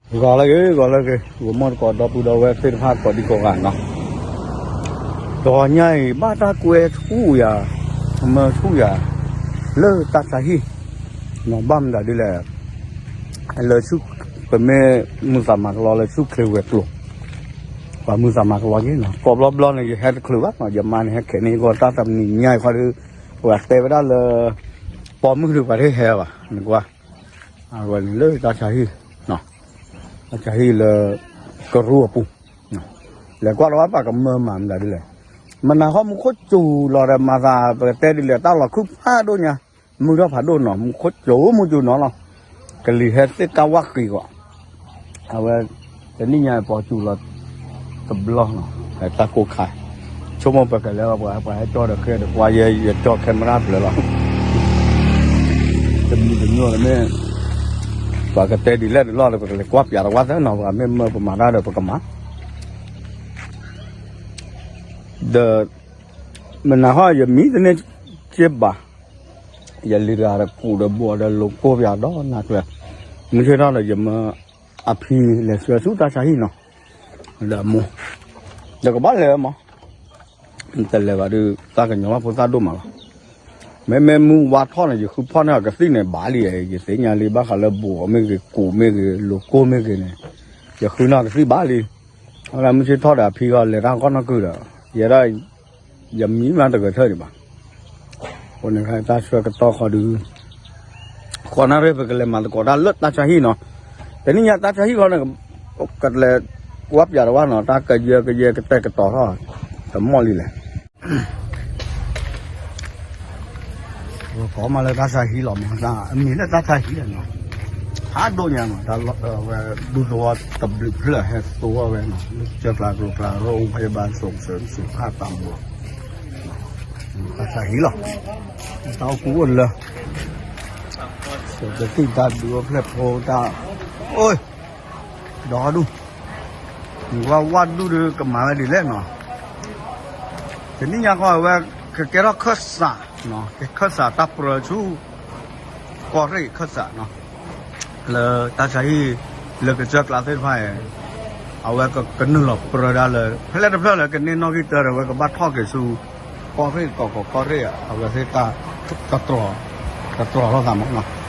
ဂီၤလၢဂ့ၤ ဂီၤလၢဂ့ၤ ဂီၤမီၢ်တကိး ဒီပုၢ်ဒီဝဲၢ်သ့ၣ်တဖၣ်ကိးဒံကိးဂၤနီၤ, တဂီၤညါအံၤ ဘၣ်တၢ်ကွဲဆူၣ်ယၤ, မၢဆူၣ်ယၤ, လၢတၢ်ဆါဟံၣ်, ဘၣ်မနုၤဒ်လဲၣ်, လၢဆူၣ်, ပမ့ၢ်မုာ်သးမၤကလီလၢဆူၣ်ချ့ဝဲၤကျိၤ, ပှၤမုာ်သးမၤကလီက့ၤနီၤ ကိးဘျီဘျီန့ၣ် ယဟဲတချုးဘၣ်နီၤ ယမါန့ၣ်ဟဲခဲးန့ၢ်ယဂီၢ် တၢ်တနံၤညါအံၤခီဒီး, ပှၤတဲဝဲဒၣ်လၢ, ပိာ်မုၣ်ဒုးပှၤတဟဲဘၣ် နကွၢ် အဝဲန့ၣ်လၢတၢ်ဆါဟံၣ်, တၢ်ဆါဟံၣ်လၢ, ကရူၢ်အပူၤ, လဲၤကွၢ်လီၤဘၣ်ပှၤကမၢမၤမနုၤဒ်လဲၣ်, မနၤဃီမူခိၣ်စူၤလီၤဒီးမၤသး ပကတဲဒ်လဲၣ် တၢ်လီၤခုၣ်ဖးဒိၣ်ညါ, မုၢ်ထီၣ်ဖးဒိၣ်နီၤ မူခိၣ်စူၤမူစူၤနီၤလီၤ, ကလံၤဟဲသ့ၣ်တၢ်ဝၣ်ဃံးကွီၢ်, အဝဲ, တနံၣ်ညါပှၤစူၤလီၤ, တဘျီနီၤ, တၢ်ကိၢ်ခါ, ဆိကမိၣ်ပကလဲၤပှၤ ပှၤဟဲကၠီဒီးဃဲဒီးကွၢ်ယဲ ယကၠီ camera ဖျၢၣ်လီၤ တမံၤတမံၤမ့ၢ်, ပှၤကတဲဒ်လဲၣ်တလီၢ်ဒီး ပကလဲၤကွၢ်ပၠးတဝၣ်သၢနီၤ ပှၤမ့ၢ်မၢပမၤတၢ်ဒီးပကမၤ, ဒီး, မနၤဃီယမံတန့ၢ်က့ဘၣ်, ယလံၤတဂၤဒီးကူးဒီးဘှီးဒီးလိာ်ကိၢ်ပၠးဒီးနၤကျၢၤ, မုၢ်ဆ့ၣ်ထီၣ်ဒီးယမၢ, အဖံလဲၤဆှၢဆူတၢ်ဆါဟံၣ်နီၤ, ဒီးအမိၢ်, ဒီးကဘၣ်လဲၤဝဲမး တလဲၤဘၣ်ဒီး သးကညီၤဘၣ်ဖိသၣ်ဒိၣ်မးလီၤ, မ့မ့ၢ်မုၢ်ဝါထီၣ်န့ၣ် ယဃုဖီၣ်န့ၢ်အီၤကသံၣ်န့ၣ် ဘၣ်လံ, ယသ့ၣ်ညါလံ ဘၣ်ဃးလၢဘှီးမ့ၢ်ဂ့ၤ ကူးမ့ၢ်ဂ့ၤ လိာ်ကိၢ်မ့ၢ်ဂ့ၤန့ၣ်, ယဃုန့ၢ်အီၤကသံၣ်ဘၣ်လံ, အဝဲဒၣ်မုၢ်ဆ့ၣ်ထီၣ်ဒီးအဖံဃီလဲၤတၢ်ဂီၢ်နီၢ်ကုၢ်ဒီး, ယဲဒၣ်, ယမံမးတဂဲၤထၢၣ်ဒံးဘၣ် အဃိန့ၣ်တၢ်ဆှၢကတီၢ်ဃီဒီး, ဃီနၣ်ရံၣ်ပကလဲၤမၤသကိးတၢ်လၢတၢ်ဆါဟံၣ်နီၤ, တနံၣ်ညါတၢ်ဆါဟံၣ်ဃီန့ၣ်, ကလဲၤ, ကွၢ်ပၠးတဝၣ်နီၤ တၢ်ကယၢကယဲကတဲာ်ကတီၤထီၣ်, တမီၢ်လံလဲၣ် ကိးမးလၢတၢ်ဆါဟံၣ်လီၤမး အမံၤလၢတၢ်ဆါဟံၣ်လီၤနီၤ, ဖးဒိၣ်ညါနီၤ တၢ်လီၢ်ဝဲ, ဒူသဝီတဘျုးဖျၢၣ်ဟဲသိဝဲနီၤ လၢကၢကျါကျိၤကျါ ရိၣ်ဖဲဘၣ်စိၤစိၤစိၤဖးတၢ်မူလီၤ, တၢ်ဆါဟံၣ်လီၤ, တၢ်အိၣ်ကူအိၣ်လၢ တသံၣ်တၢ်ဒုးအဖျဲၣ်ဖိတၢ်, အိ, ဒီးဒူၣ်, နကွၢ်ဝၣ်ဒူၣ်ဒီးကမၤဝဲဒ်လဲၣ်နီၤ, တနံၣ်ညါဃီအဝဲ, ကကဲထီၣ်ခၢၣ်စး, ကဲခၢၣ်စးတၢ်ပြၢဆူ, ကီၢ်ရ့ၣ်ခၢၣ်စးနီၤ, လၢတၢ်ဆါဟံၣ်, လၢကစၢၢ်ကျါသ့ၣ်တဖၣ်အံၤ, အဝဲကကနုာ်လီၤပြၢဒၣ်လၢ ဖဲလဲၣ်တဖျၢၣ်လၢကန့ၢ်နီၣ်ဂံၢ်တၢဒီး အဝဲကဘၣ်ထီၣ်က့ၤဆူ ကီၢ်ရ့ၣ် ကီၢ်ကီၢ်ကီၢ်ရ့ၣ် အဝဲသ့ၣ်တၢ်, တတြီၤ, တတြီၤထီၣ်သးမးနီၤ,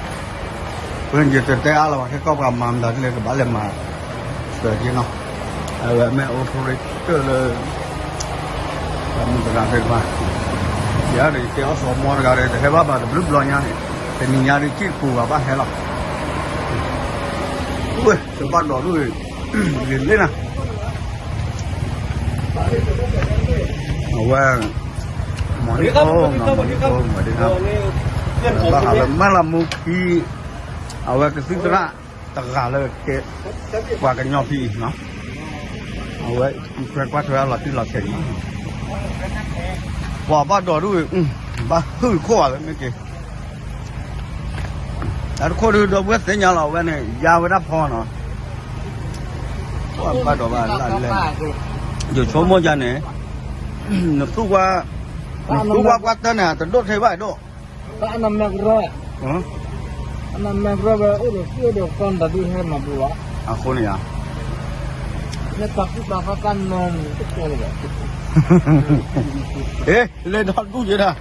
ဖဲယတတဲအါလီၤဘၣ် ခဲကီၢ်ပှၤမၤမတၤဒ်လဲၣ် ကဘၣ်လဲၤမၤ, စၢၤက့နီၤ, အဝဲမ့ၢ် operator လၢ မုၢ်တဂၤသ့ၣ်တဖၣ်, ယၤဒီးယတဲအီၣ်စီၤမီတဂၤဒီး တဟဲဘၣ်ဘၣ်တဘျုးဘျီညါန့ၣ်, တနံၤညါဒီး ကံၣ်တပူၤဘၣ်ဘၣ်ဟဲလီၤ, ဝဲ, တဘၣ်ဒိးဒိၣ်, ဂ့ၤလံနၤ, အဝဲ, မၤန့ၢ်ဖိ, မၤန့ၢ်ဖိ, မၤဒ်နၤ, ဘၣ်ဃးလၢမၤလၤမူခံ အဝဲကသုသရၣ်တဂၤလၢကဲ, ပှၤကညီဖံအံၤနီၤ, အဝဲ, ထွဲကွၢ်ထွဲအလီၤတံၢ်လီၤဆဲးန့ၣ်, ပှၤဘၣ်ဒိးဒိၣ်, ဘၣ်ဟုၣ်တခိၣ်ဘၣ်လၢမ့ၢ်က့ၤ, တၢ်တခိၣ်ဒုးဒီပုၢ်ဝဲၢ်သ့ၣ်ညါလီၤ အဝဲန့ၣ် ယါဝဲဒၣ်ဖီနီၤ, ဘၣ်ဒိးဘၣ်လၢလဲၣ်, ယဆိကမိၣ်ယါန့ၣ်, နသူၣ်ဝါ, နသူၣ်ဝါပှၢ်တၢၢ်န့ၣ် တဒိၣ်ထဲဘၣ်ဒိၣ် တၢ်အနမဲကရၢ, အနမဲကရၢဝဲအိၣ်ဒီးသ့ၣ်အိၣ်ဒီးကီၢ်နတၢ်ဒုးဟဲမၤဘူးလီၤ, အဃိန့ၣ်ယါ, မ့ၢ်တၢ်ကူၣ်တၢ်ဖးတၢ်နီၢ်မူတကဲလၢၤဘၣ်, ဟ့, လဲၤဒီဒူၣ်ယဲဒၣ်,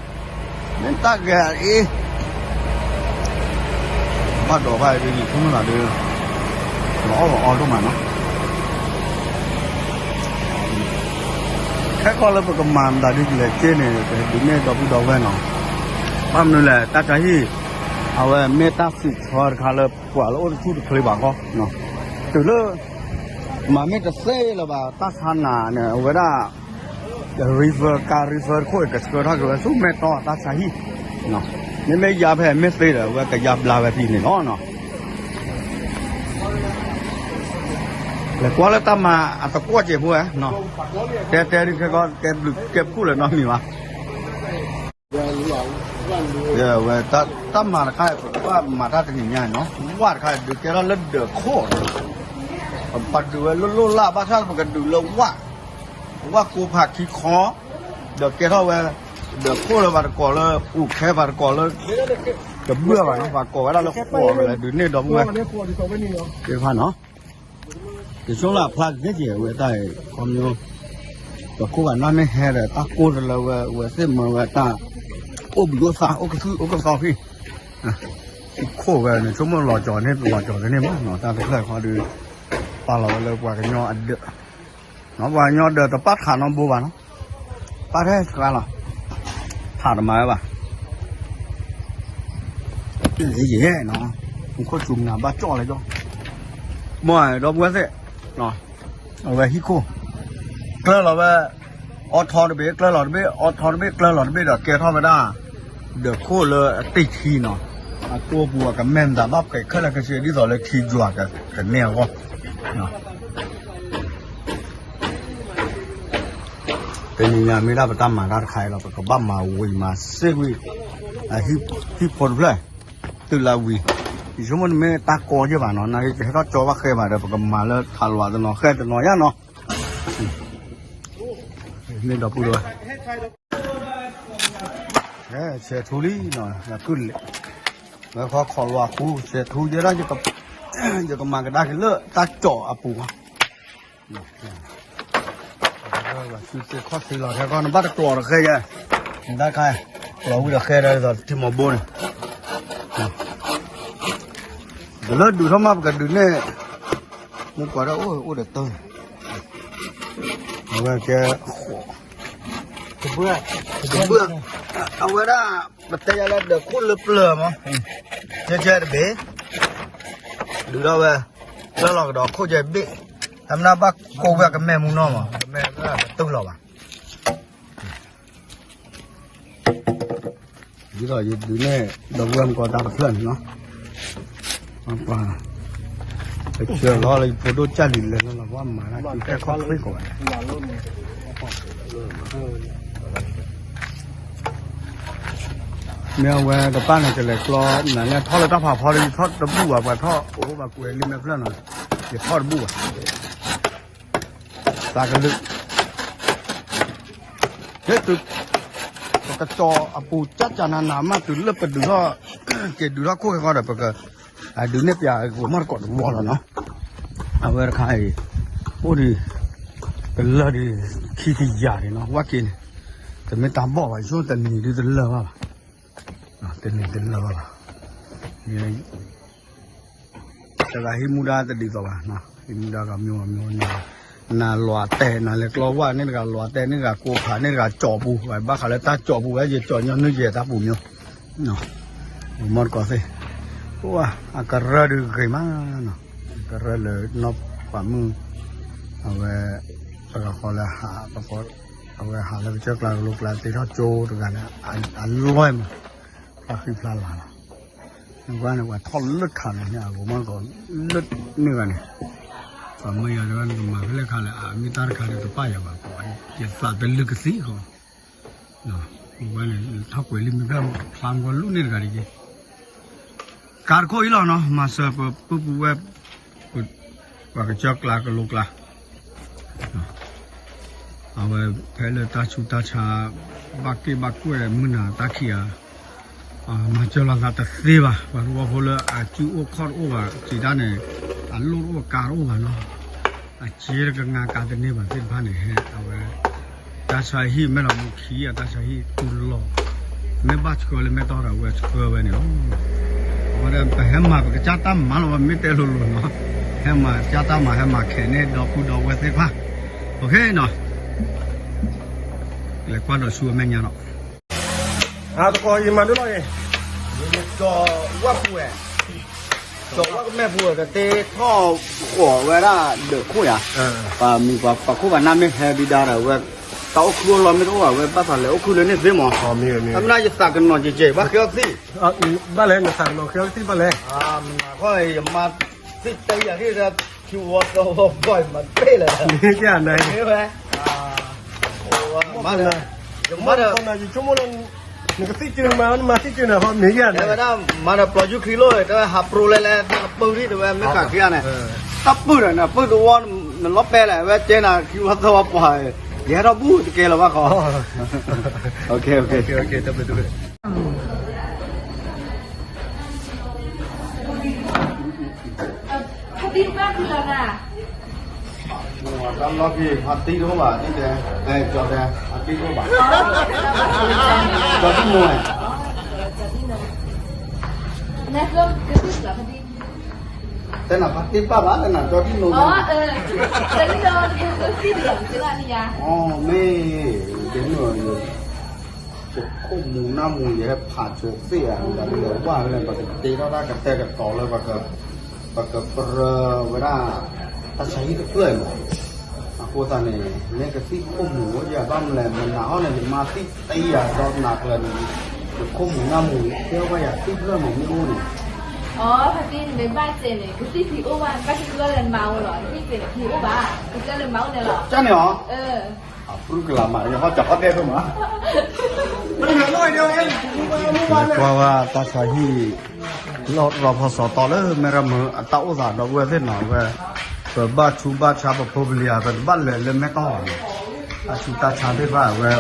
မ့ၢ်တၢ်ဂဲၤအံၤ ဘၣ်ဒိးဘၣ်ဒ်ယဆိကမိၣ်လီၤဒုး, လီၤအီၣ်လီၤအီဒိၣ်မးနီၤ, ခဲကီၢ်လၢပကမၤမတၤဒ်လဲၣ်က့န့ၣ် ပဒုးနဲၣ်ဒီပုၢ်ဒီဝဲၢ်နီၤ, ဘၣ်မနုၤလဲၣ် တၢ်ဆါဟံၣ်, အဝဲမ့ၢ်တၢ်စံးဆၢတခါလၢပှၤလၢအိၣ်တဆူၣ်တချ့ဘၣ်ဃီ, တုၤလၢ, မၤမ့ၢ်တသ့လၢၤဘၣ် တၢ်ဆါနၤန့ၣ် အဝဲဒၣ် refer ကါ refer တခိၣ်အံၤ ကဆှၢထီၣ်က့ၤဝဲဆူမဲၢ်တီၢ်တၢ်ဆါဟံၣ်, မ့မ့ၢ်ယါဖဲမ့ၢ်သ့ဒီး အဝဲကယါဘျါဝဲဖဲန့ၣ်လီၤနီၤ, လဲၤကွၢ်လၢတၢ်မၤအတကွီၢ်စဲးဖိဝဲ, တဲတဲဒ်ခဲကီၢ် တဲဘျုးတဲဖှိၣ်လၢၤနီတမံၤဘၣ် ဝဲ, တၢ်မၤတခါအံၤ ပကဘၣ်မၤတၢ်တနံၤညါနီၤ, ဝၣ်တခါအံၤ ဒုးကဲထီၣ်လၢဒၢးခိၣ်, ပပာ်ဒုးဝဲလိၣ်လိၣ်လၢ် ဘၣ်ဆၣ်ပကဒုးလၢဝၣ်, ဝၣ်ကိးဖးခံခီ, ဒီးကဲထီၣ်ဝဲ, ဒၢးခိၣ်လၢပှၤတကိးလၢ အိၣ်ခဲပှၤတကိးလၢ, တဘၣ်ဘၣ်နီၤ ပှၤကိးဝဲဒၣ်လၢဃိးဝဲလဲၣ် ဒုးန့ၢ်ဒီပုၢ်ဝဲၢ်သ့ၣ်တဖၣ်နီၤ ယဆိကမိၣ်လၢအဖျါက့ၤက့ၤဝဲတၢ်အံၤ ခီပညီ ပခိၣ်ဂၤနၢ်မ့ၢ်ဟဲဒီး တၢ်ကိၢ်တလၢဝဲ ဝဲသ့ၣ်မၢဝဲတၢ် အိၣ်ဘှံးအိၣ်သါ အိၣ်ကသုၣ်အိၣ်ကသီဖံ ခိၣ်ဝဲန့ၣ် ဆိကမိၣ်လီၤကၠီၤန့ၣ် လီၤကၠီၤတန့ၢ်မးနီၤ တၢ်တဖျၢၣ်ခီဒီး ပာ်လီၤဝဲလၢပှၤကညီအဒၢး နီၤ ပှၤကညီဒၢးတပာ်ထးနီတဘိဘၣ်နီၤ ပာ်ထဲစှၤလီၤ ထးတမၤဝဲဘၣ် ယဲနီၤ မူခိၣ်စူၤနၤဘၣ်ကၠီၣ်လၢကၠီၣ် မ်ဒီပုၢ်ဝဲၢ်သ့ၣ် အဝဲဟံၣ်ခိၣ် ကျၢၢ်လီၤဝဲ အီထီတဘ့ၣ် ကျၢၢ်လီၤတဘ့ၣ် အီထီတဘ့ၣ် ကျၢၢ်လီၤတဘ့ၣ်ဒီး ကဲထီၣ်ဝဲဒၣ် ဒၢးခိၣ်လၢအတ့ၢ်ထံနီၤ အတိၢ်ပူၤအကမဲာ်မတၤဘၣ်ဖှဲးခဲလၢာ်ခဲဆ့ ဒ်သိးလၢထံယွၤကန့ၢ်အဂီၢ် တနံၤညါမ့ၢ်ဒၣ်ပတၢ်မၤတၢ်တခါအံၤလီၤ ပကဘၣ်မၤဝံၤမၤစ့ၢ်ဝံၤ အဟံၣ်ဖိတဖျၢၣ် တုၤလၢဝံၤ ယဆိကမိၣ်န့ၣ်မ့ၢ်တၢ်ကီယဲၢ်ဘၣ်နီၤ နာ်က့ကဟဲထီၣ်ကၠီဘၣ်ဃဲဘၣ်ဒီး ပကမၤလၢထးလွးတနီၤဃဲတနီၤယါနီၤ မ့ၢ်ဒီပုၢ်ဝဲၢ် ဆဲးထူလံနီၤ ယကုၢ်လဲၣ် ဝဲခီခီလွးခူ ဆဲးထူယဲဒၣ် ယကမၤကဒါက့ၤလၢတၢ်ကၠီအပူၤ သုးခီၣ်ထံးလီၤထဲကီၢ်နဘၣ်တကျိးဒီးဃဲယဲ နတၢ်ခါ ကျိးဝံၤဒီးဃဲဒီးဒ်သိးထံမီၤဘိန့ၣ် တလၢဒုးထီၣ်မးပကဒုးန့ၣ် မူပှၤဒၣ်အိၣ်အိၣ်ဒီးတၢ် အဝဲကဲ တဘၣ် အဝဲဒၣ် ပတဲယၤလၢဒၢးခိၣ်လၢပျၢၤမး ကဲကဲတဘ့ၣ် ဒုးထီၣ်ဝဲ ကျၢၢ်လီၤကဒီးခိၣ်ကဲဘ့ၣ် တၢ်မနုၤဘၣ်ကိးဝဲကမဲာ်မူနီၢ်မး ကမဲာ်ကတုၤလီၤဘၣ် ဒ်သိးယဒုးနဲၣ် ဒီပုၢ်ဝဲၢ်မုၢ်ကီးတၢ်တဖျၢၣ်န့ၣ်နီၤ ပှၤ ပဆှၢလီၤလၢယဖိဒိၣ်ကၢ်လံၤလဲၤလၢလီၤ ပှၤမၤတၢ်ကံဖဲခီၣ်ထွ့ကိးဂၤဒဲး မ့ၢ်အဝဲတပၣ်န့ၣ် ကလဲၤကျီ နလဲၤထီၣ်လၢတၢ်ဖးဖီဒီး ယထီၣ်တဘူၣ်ဘၣ် ပှၤထီၣ်အိၣ်ဘၣ်ကွဲးလံာ်မဲာ်ဖျၢၣ်နီၤ ယထီၣ်တဘူၣ်ဘၣ် သးကလုာ် ဟဲတုၤ ပကကၠီအပူၤ ကၠၢ်ကၠၢ်နးနးမး တုၤလၢပဒုးထီၣ် က့ၤဒုးထီၣ်ခိၣ်ခဲဃီဒီး ပက ဒုးနဲၣ်ပျး ဂိၤမီၢ်တကိးတဝီလီၤနီၤ အဝဲတခါအံၤ အိၣ်ဒံး တလၢဒံး ခံကယၤဒံးနီၤ ဝဲက့ၤန့ၣ် တမ့ၢ်တၢ်ဘီၣ်ဘၣ် ယဆိကမိၣ်တနံၤဒုးတလၢဘၣ်ဘၣ် တနံၤတလၢဘၣ်ဘၣ် တဂၤဟံးမူဒါတဒ်သိးဘၣ်, ဟံးမူဒါဂၤမ့ၢ်မ့ၢ် နလွးတဲာ် နလဲၤကျီဝၢ်န့ၣ်တဂၤ လွးတဲာ်န့ၣ်တဂၤ ကိးဖးန့ၣ်တဂၤ ကၠီပူၤ ဘၣ်ဃးလၢတၢ်ကၠီပူၤဝဲ ယကၠီညီနုၢ်ယဲတၢ်ပူၤမ့ၢ် မီၢ်တကိးသ့ၣ် အကရၢဒုးဂ့ၤမးနီၤ, ကရၢလၢနီၢ်ပၤမုၣ် အဝဲ တဂၤဃီလၢဟး အဝဲဟးလၢကစၢၢ်ကျါကလိကျါ သ့ထီၣ်ကၠိတဂၤန့ၣ် အလွဲၢ်မး ဖျါဃံဖျါလၤလီၤ. နကွၢ်န့ၣ် ပှၤထီၣ်လၢခါန့ၣ် အဂီၤမီၢ်တကိး လၢန့ၣ်ဂၤန့ၣ် ပှၤမၢယၤတဂၤန့ၣ် ကမၤဖဲလဲၣ်ခါလဲၣ် အမ့ၢ်တၢ်တခါဒီးတပာ်ယၤဘၣ် ယသးတလုၢ်ကသံၣ်ဃီ နကွၢ်န့ၣ် ထီၣ်ကွဲးလံာ်မ့ၢ်ဖျၢၣ်ဖျါမ့ၢ်ကီးလူၤန့ၢ်တဂၤတက့ၢ် ကါတခိၣ်အံၤလီၤနီၤ မၤစၢၤပပုၢ်ပဝဲၢ် ပှၤကစၢၢ်ကျါကလိကျါ အဝဲဖဲလၢတၢ်ဆူးတၢ်ဆါ ဘၣ်က့ၣ်ဘၣ်ကွဲၢ်မုၢ်နၤတၢ်ခံးဧါ မၤစၢၤလိာ်သးတသ့ဘၣ် ပှၤသဝီဖိလၢအစုအိၣ်ခီၣ်တအိၣ်ဘၣ် စံးတၢ်န့ၣ် အလိၣ်တအိၣ်ကါတအိၣ်ဘၣ်နီၤ အစ့တကငါကါတန့ၢ်ဘၣ်သ့ၣ်တဖၣ်န့ၣ် ဟဲအဝဲ တၢ်ဆါဟံၣ်မဲၢ်လီၤမူခံအတၢ်ဆါဟံၣ်တူၢ်လိာ် မ့ၢ်ဘၣ်ဆှၢလၢမဲၢ်တီၢ်ဒီးအဝဲဆှၢဝဲန့ၣ်လီၤ. အဝဲဒၣ်ပဟဲမၤပကစၢ်တၢ်မၤလီၤ မ့ၢ်တဲလိၤလိၤနီၤ ဟဲမၤကစၢ်တၢ်မၤ ဟဲမၤခဲးန့ၢ်ဒီပုၢ်ဒီဝဲၢ်သ့ၣ်တဖၣ် အဃိနီၤ လဲၤကွၢ်ဒီးဆူအမဲာ်ညါလီၤ အသကိးယမၤဒိၣ်လီၤအံၤ ယကၠီၤဝၣ်ပူၤဝဲ ကၠီၤဝၣ်ကမဲာ်ပူၤဝဲ ကတ့ထီၣ်ဃီၤဝဲဒၣ်ဒၢးခိၣ်ယါ ပှၤမံၤပှၤခိၣ်ပှၤနၢ်မ့ၢ်ဟဲဒံးဒါဒီးဝဲ တၢ်အိၣ်ခုၣ်အိၣ်လီၤမ့ၢ်တအိၣ်ဘၣ် ဝဲဘၣ်သးလဲၤအိၣ်ခုၣ်လၢန့ၣ်သ့မး အမ့ၢ်ယသးကနီၤကဲးကဲး ဘၣ်ဃ့အီၣ်ကသံၣ် ဘၣ်လဲၣ်နသးကနီၤဃ့အီၣ်ကသံၣ်ဘၣ်လဲၣ် နခီယမါသ့ၣ်တဲယၤဒ်ဒီး ခံဝီသီဝီပှၢ်မၤတ့ၢ်လၢၤ မ့ၢ်ကဲနၤ မ့ၢ်ဝဲ မၤဒီး ယဆိကမိၣ်လၢ နကသံၣ်ကၢမၤ နမၤသံၣ်ကၢနၤဃီ မ့ၢ်ကဲနၤ တဲဝဲဒၣ် မၤဒီးပျီၤယူၢ်ခံလိၣ် တဲဝဲဟးပြိလဲလဲ တၢ်ကပုၢ်ဒံး တဲဝဲမ့ၢ်ဃးခံဂၤန့ၣ် တၢ်ပုၢ်ဒီးနပုၢ်တဝီ နလီၤပဲလဲၣ် အဝဲကဲနၤ ခံဝီသီဝီပှၢ် ယဟဲထီၣ်ဘူၣ်တကဲလၢၤဘၣ်ဃီ တၢ်ဘျုးတၢ်ဖှိၣ် လီၢ်ခံဖါတံၢ်တအိၣ်ဘၣ်, ကၠီတဲ, ဖါတံၢ်တအိၣ်ဘၣ်, ကၠီတံၢ်မိၢ်ဝဲ, တဲနၤဖါတံၢ်ပၢ်ဘၣ်, တဲနၤကၠီတံၢ်မိၢ်, အီ မ့ၢ်, ယခိၣ်မူၤနၢ်မူၤ ယဟဲဖးဆိသ့ၣ်ဧါ, ဒီးလဲၤဝဲလၢ ပကတ့ထီၣ်တၢ်ကတဲာ်ကတီၤလၢ ပကပရၢဝဲဒၣ် တၢ်ဆါဟံၣ်တဖျၢၣ်အံၤမး, အဃိသတးန့ၣ် မ့ၢ်ကသံၣ်ခိၣ်မူၤအိၣ်ယၤဘၣ်မလဲၣ်, မနၤဟီၣ်န့ၣ် ယမါသံၣ်တယၤဒီးနၤကျၢၤန့ၣ်, ယခိၣ်မူၤနၢ်မူၤ တဲဘၣ်ယၤသံၣ်ဖျၢၣ်မးမ့ၢ်အိၣ်န့ၣ်, အီ ဖါတံၢ်န့ၣ် မ့ၢ်ဘၣ်စဲးန့ၣ် ကသံၣ်ဖံးအိၣ်ဘၣ်, ဘၣ်ဆၣ်ကလၢလၢမါအိၣ်လီၤ, ကသံၣ်ဖံးန့ၣ်ဖံးအိၣ်ဘၣ်, ကတၢၢ်လၢမါအိၣ်န့ၣ်လီၤ, ကန့ၣ်အီၤ အပူၤကလၤမး ယဟီၣ်ကၠီၤဟီၣ်တဲဖဲမး, ကွၢ်ဝဲတၢ်ဆါဟံၣ် လီၢ်ရီဖီစီတီလၢမဲၢ်ရမုၢ် အတၢ်အိၣ်သးဒီပုၢ်ဝဲၢ်သ့ၣ်နီၤဝဲ, ပဘၣ်ဆူးဘၣ်ဆါပဖိပလံၤဧါ ပတဘၣ်လဲၤလၢမဲၢ်တီၢ်ဘၣ်နီၤ, တၢ်ဆူးတၢ်ဆါသ့ၣ်တဖၣ်ဝဲ,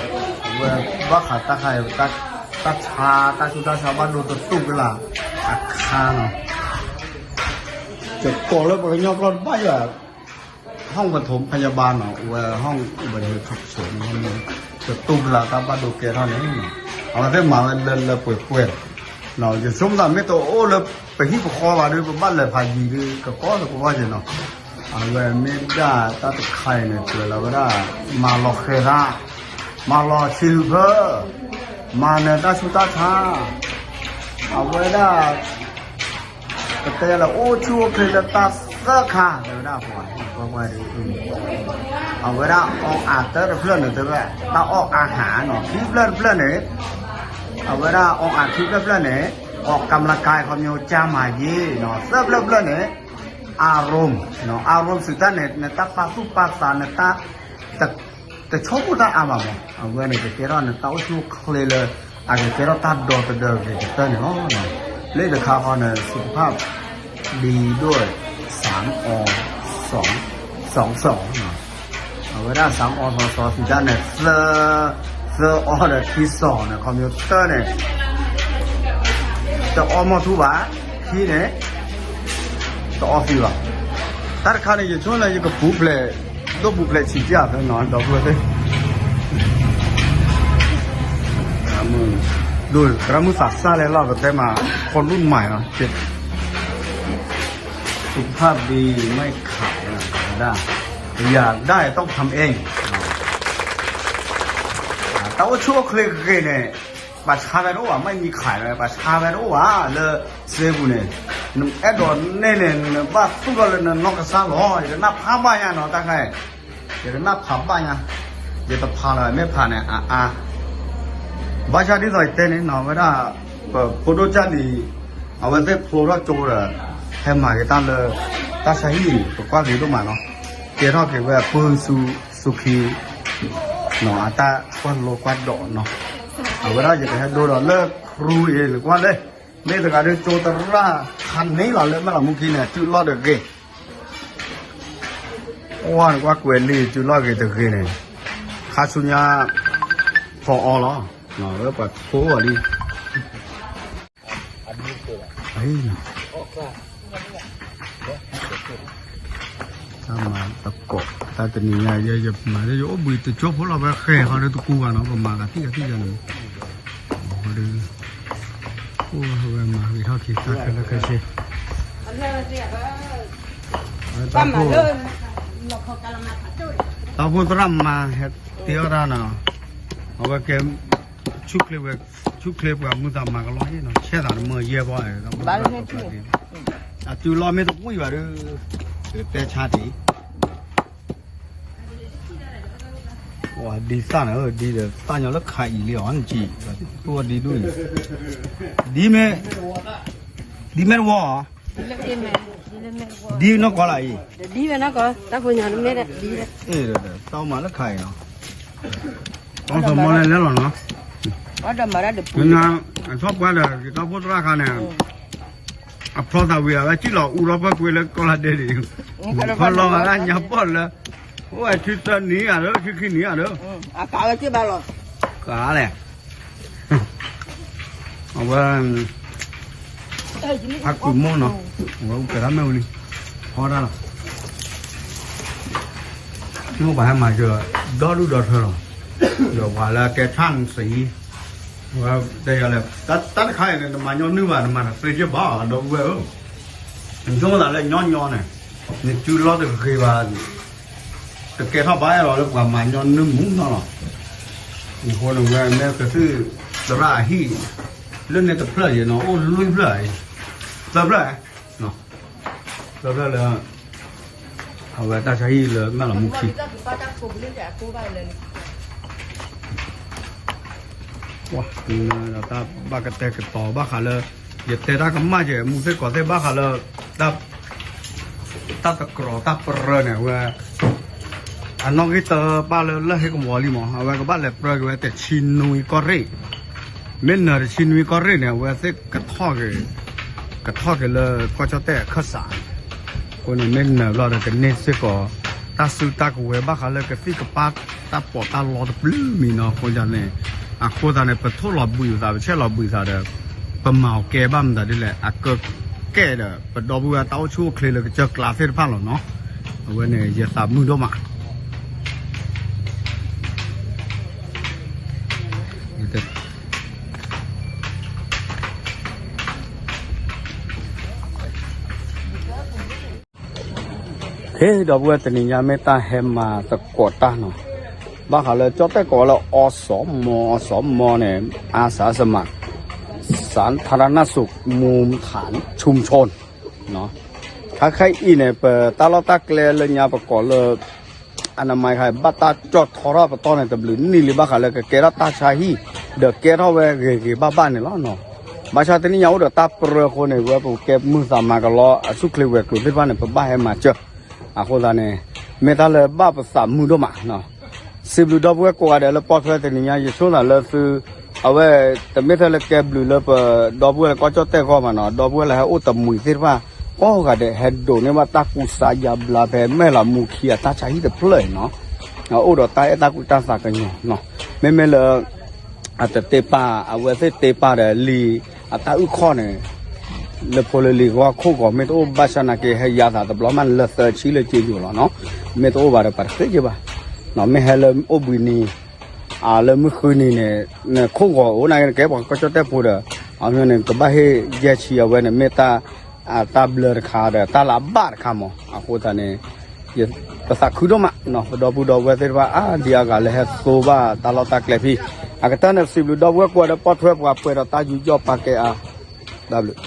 ဝဲဘၣ်ဃးတၢ်ခါအံၤ တၢ်ဆါ တၢ်ဆူးတၢ်ဆါဘၣ်ဒိတတူၢ်ကလာ်အခါနီၤ, ယကိးလၢပှၤကညီကျိာ်တဘၣ်ယွၤ ห้องปฐมพยาบาลနီၤ, ဝဲ ห้องอุบัติเหตุฉุกเฉินန့ၣ် တတူၢ်ကလာ်တၢ်ဘၣ်ဒိကဲထီၣ်န့ၣ်, အဝဲသ့ၣ်မၤဝဲလၢလၢပှဲၤပှဲၤ, ယဆိကမိၣ်သးမ့ၢ်တအိၣ်လၢပဟံၣ်ပဃီဘၣ်ဒီး ပဘၣ်လဲၤဖးယံၤဒီး ကကီကကီက့ၤနီၤ, အဝဲမ့ၢ်ဒၣ်တၢ်တခါအံၤန့ၣ် ကြၢးလီၤဝဲဒၣ် မၤလီၤဃဲၤသး, မၤလီၤဆံးဖၢ, မၤနၢၤတၢ်ဆူးတၢ်ဆါ, အဝဲဒၣ် ကတဲလၢအိၣ်ဆူၣ်အိၣ်ချ့လၢတၢ်သၢခါ တဲဝဲဒၣ်ပှၤ, အဝဲဒၣ်အီအးတၢတဖျၢၣ်န့ၣ် တဲဝဲ တၢ်အီၣ်အါဟးနီၤ, ခံဖျၢၣ်တဖျၢၣ်န့ၣ်, အဝဲဒၣ်အီအးခံဖျၢၣ်တဖျၢၣ်န့ၣ် ออกกำลังกาย ခီပညီ ကျန်းမာရေးနီၤ, သၢဖျၢၣ်တဖျၢၣ်န့ၣ် อารมณ์နီၤ, อารมณ์ စံးတၢ်န့ၣ် နတၢ်ပာ်သူၣ်ပာ်သး နတၢ် တဆိကမိၣ်တၢ်အါဘၣ်မး, အဝဲန့ၣ်ကကဲထီၣ်နတၢ်အိၣ်ဆူၣ်အိၣ်ချ့လၢ အကကဲထီၣ်တၢ်ဒီသဒၢဂ့ၤကတၢၢ်န့ၣ်လီၤ. လၢတခါဃီန့ၣ် สุขภาพดีด้วย สามอ สอง สอง สอง အဝဲဒၣ် สามอ สอง สอง စံးတၢ်န့ၣ် သၢ သၢအီဒီးခံစီၤန့ၣ် ခီပညီတၢန့ၣ် တအီမီၢ်ထူဘၣ်, ခံန့ၣ် တအီသံဘၣ်. တၢ်တခါန့ၣ် ယဆိကမိၣ်လၢယကပူၤဖျဲး ဒိၣ်ပူၤဖျဲးဆံးစၢ်ဖဲနီၤ ဒီပုၢ်ဝဲၢ်သ့ၣ်, ဒိၣ်သရၣ်မုၣ်သးစၢ်လဲၣ်လီၤ ပတဲမး คนรุ่นใหม่နီၤ สุขภาพดีไม่ขายนะ อยากได้ต้องทำเอง တၢ်အိၣ်ဆူၣ်အိၣ်ချ့ဂ့ၤန့ၣ် ပှၤဆါဝဲတအိၣ်ဘၣ် ไม่มีขาย ပှၤဆါဝဲတအိၣ်ဘၣ် လၢစ့ပူၤန့ၣ်, အဲၣ်ဒိးန့ၢ်န့ၣ် နဘၣ်သူၣ်ထီၣ်လၢနနီၢ်ကစၢ်လီၤ ယကနၣ်ဖးဘၣ်ညါနီၤ တၢ်ခါအံၤ ယကနၣ်ဖးဘၣ်ညါ, ယတဖးလၢၤ မ့ၢ်ဖးန့ၣ် အါအါ, ဘၣ်ဆၣ်ဒ်သိးယတဲန့ၣ်နီၤ ဝဲဒၣ် ပဖိဒိၣ်ကၢ်လံၤ အဝဲသ့ၣ်ဖျိထီၣ်ကၠိဒီး ဟဲမၤက့ၤတၢ်လၢ တၢ်ဆါဟံၣ် ပကွၢ်က့ၤဒိၣ်မးနီၤ, ကဲထီၣ်က့ၤဝဲအပုၢ်ဆူၣ်ခံ နီၤ အတၢ်ကွၢ်လိကွၢ်ဒိးနီၤ, အဝဲဒၣ်ယကဟဲဒိဒီးလၢခရူအံၤ နကွၢ်လၢ မ့ၢ်တဂၤဒ်ကၠိသရၣ်ခါန့ၣ်လီၤ လၢမဲၢ်လးမူခံန့ၣ် အစုလီၢ်တဂ့ၤ ကွၢ်ကွဲးလံာ်စုလီၢ်ဂ့ၤတဂ့ၤန့ၣ်, ခါဆူညါ ဖီအီလီၤ, လၢပှၤထိအီၤလံ, တၢ်မၤတကိး တၢ်တနံၤညါ ယဲယမၤ ယအိၣ်ဘှံးတကၠိဖိလီၤ ပဃဲၤဃီဒီးတကူဘၣ်နီၤ ပမၤဂၤသံဂၤသံဂၤန့ၣ်, ဃီဒီး အိၣ်ဝဲမၤဂ့ၤထီၣ်ခံသၢခဲလၢာ်ခဲဆ့ တၢ်ဖိ တၢ်ဖိသရၣ်မၤဟဲတ့အီၣ်တၢ်နီၤ, အဝဲကဲ ဆူၣ်ချ့ဝဲ ဆူၣ်ချ့ပှၤမုၢ်သးမၤကလီၢ်အံၤနီၤ ဆဲးသးတမုာ်ယဲၢ်ဘီ အစုလီၢ်မ့ၢ်တဝံၣ်ဘၣ်ဒီး တဲဆါတ့ၢ် ဝဲဒ်သၣ်န့ၣ် ဒ်ဒီးသၣ်ညီလၢခါအံၤလံအီၤ နကံ အိၣ်ဒ်ဒိၣ်အံၤ ဒ်မ့ၢ် ဒ်မ့ၢ်တဝီဧါ ဒ်နီၢ်ကီၢ်လၢအံၤ တၢ်မၤလၢခါအံၤနီၤ မ့ၢ်အထီၣ်ပှၢ်ဒီး က့ၤထီၣ်ဖိသရၣ်ခါန့ၣ် အဖျီသးဝံၤအဝဲစံၣ်လီၤအူထီၣ်ပၢၢ်ကွ့လၢကီၢ်လါဒဲးဒံး, ဖီလီၤဂၤလၢညါပီၢ်လၢ, အိၣ်ဝဲထံသၢနံၤဂၤဒီး ခံခံနံၤဂၤဒီး, ကလီၤ, အဝဲ, အကူမိၢ်နီၤ, အဝဲအိၣ်ကဲထီၣ်မ့ၣ်အူလံ, ဖီတၢ်လီၤ. ပှၤဟဲမၤစၢၤ ဒီဒူၣ်ဒီထၢလီၤ, ဒီးပှၤလၢကဲဆၣ်န့ၣ်စံး, ဝဲတဲယၤလဲၣ်, တၢ်တခါအံၤန့ၣ် နမၤညီနုၢ်ဘၣ် နမၤတသ့က့ဘၣ် ဒီပုၢ်ဝဲၢ်ဧၢ, နဆိကမိၣ်သးလၢညီညီန့ၣ်, နစုလီၤတဂ့ၤဘၣ်, တကဲထီၣ်ဘၣ်အဲၣ်လီၤလၢပှၤမၤညီနုၢ်မူနီၤလီၤ, အဃိန့ၣ်ဝဲမ့ၢ်ကသုးသရၣ်အဟံၣ်, လၢန့ၣ်တဖျၢၣ်ယဲၢ်နီၤ အိၣ်လွံၢ်ဖျၢၣ်, သၢဖျၢၣ်, သၢဖျၢၣ်လၢ အဝဲတၢ်ဆါဟံၣ်လၢမဲၢ်လီၤမူခံ, ပှၤ, တၢ်ဘၣ်ကတဲာ်ကတီၤဘၣ်ဃးလၢ, ယတဲတၢ်ကမၣ်ကဲ မူသ့ၣ်ကီးသ့ၣ်ဘၣ်ဃးလၢ, တၢ်, တၢ်တကြၢးတၢ်ပြၢန့ၣ် အဝဲ အနီၣ်ဂံၢ်တၢပၢ်လၢလၢၢ်ဟ့ၣ်ကဝီၤလံမး အဝဲကဘၣ်လဲၤပြၢက့ၤဝဲတဆံနွံကီၢ်ရ့ၣ်, မ့ၢ်နၢၤတဆံနွံကီၢ်ရ့ၣ်န့ၣ် အဝဲသ့ၣ်ကထီၣ်က့ၤ, ကထီၣ်က့ၤလၢကီၢ်ကၠီၣ်တဲၣ်အခၢၣ်စး, အဃိန့ၣ်မ့ၢ်နၢၤဘျီဒီးကန့ၢ်စ့ၢ်ကီး, တၢ်စုတၢ်ကဝဲၤဘၣ်ဃးလၢကသံၣ်ကပၢ်တၢ်ပီးတၢ်လီတပျုၤမံၤနီၤ အဃိန့ၣ်, အဃိသတးန့ၣ် ပထိၣ်လီၤဘှံးသး ပဆဲးလီၤဘှံးသးဒီး, ပမၤအီၤကဲဘၣ်မတၤဒ်လဲၣ် အကဲကဲဒီး ပဒီပုၢ်ဝဲၢ်တၢ်အိၣ်ဆူၣ်အိၣ်ချ့လၢကစၢၢ်ကျါသ့ၣ်တဖၣ်လီၤနီၤ, အဝဲန့ၣ် ယသးမုာ်ဒိၣ်မး ဟ့ၣ် ဒီပုၢ်ဝဲၢ် တနံၤညါမ့ၢ်တၢ်ဟဲမၤသကိးတၢ်နီၤ, ဘၣ်ဃးလၢကၠီၣ်တဲၣ်ကိးလၢ အီစီမီ, အီစီမီန့ၣ် อาสาสมัคร สาธารณสุข มุมฐานชุมชน ခဲခဲအံၤန့ၣ် ပတၢ်လီၢ်တၢ်ကျဲလၢညါပကိးလၢ အနမၤခါ ဘၣ်တၢ်ကၠီၣ်ထီထီၣ်ပတီၢ်န့ၣ် တဘျုးနံၣ်လံ ဘၣ်ဃးလၢကကဲထီၣ်တၢ်ဆါဟံၣ်, ဒီးကဲထီၣ်ဝဲဂ့ၤဂ့ၤဘၣ်ဘၣ်န့ၣ်လီၤ. ဘၣ်ဆၣ်တနံၣ်ညါအိၣ်ဒီးတၢ်ပြၢအဃိန့ၣ် ဝဲပကဲမုာ်သးမၤကလီ အဆူၣ်ချ့ဝဲၤကျိၤသ့ၣ်တဖၣ်န့ၣ် ပဘၣ်ဟဲမၤစၢၤ, အဃိသတးန့ၣ် မ့ၢ်တၢ်လၢဘၣ်ပသးမုာ်ဒိၣ်မး စံးဘျုးဒီပုၢ်ဝဲၢ်ကိးဂၤဒဲးလၢပိာ်ထွဲတနံၤညါ ယဆိကမိၣ်လၢသု, အဝဲ, တမ့ၢ်ထဲလၢကဲဘျုးလၢပဒီပုၢ်ဝဲၢ်လၢကီၢ်ကၠီၣ်တဲၣ်အဂီၢ်ဘၣ်နီၤ, ဒီပုၢ်ဝဲၢ်လၢဟဲအိၣ်တမှံၤသ့ၣ်တဖၣ်, ကိးဂၤဒဲးဟဲဒိးန့ၢ်ဘၣ်တၢ်ကူစါယါဘျါဖဲမဲၢ်လီၤမူခံအတၢ်ဆါဟံၣ်တဖျၢၣ်အံၤနီၤ, အိၣ်ဒီးတၢ်အဲၣ်တၢ်ကွံတၢ်သးကညီၤနီၤ, မ့မ့ၢ်လၢ အတတဲပာ် အဝဲသ့ၣ်တဲပာ်ဒီးလံာ်အတၢ်အုၣ်ခီၣ်န့ၣ်, လၢဖိလၢလံၤဂီၢ်ခိၣ်ဂီၤ မ့ၢ်တအိၣ်ဘၣ်ဆၣ်နာ်က့ ဟဲယါသးတဘျီမးလၢသၢဆံလၢက့ယိာ်လီၤနီၤ, မ့ၢ်တအိၣ်ဘၣ်ဒီးပှၤတဃ့က့ဘၣ်, မ့ၢ်ဟဲလၢအိၣ်ဘှံးနံၤ, လၢမုၢ်ဃုနံၤန့ၣ်, ခိၣ်ဂီၤအိၣ်နာ်က့ နကဲပှၤကီၢ်ကၠီၣ်တဲၣ်ဖိဒီး, အန့ၣ် ကဘၣ်ဟ့ၣ်ယဲၢ်ဆံ အဝဲန့ၣ်မ့ၢ်တၢ် တၢ်ဘျၢတခါဒီး တၢ်လၢအဘၣ်တခါမး, အဃိသတးန့ၣ် ပသးခုဒိၣ်မး, ပဒီပုၢ်ဒီဝဲၢ်သ့ၣ်တဖၣ် အါဒံအါဂၤလၢဟဲသိဘၣ်တၢ်လီၢ်တၢ်ကျဲဖဲအံၤ, အကတၢၢ်န့ၣ် ပစံးဘျုးဒီပုၢ်ဝဲၢ်ကိးဂၤဒဲး ပိာ်ထွဲပှၤပှဲၤဒီးတၢ်ယူးယီၣ်ပာ်ကဲအါ, တၢ်ဘျုး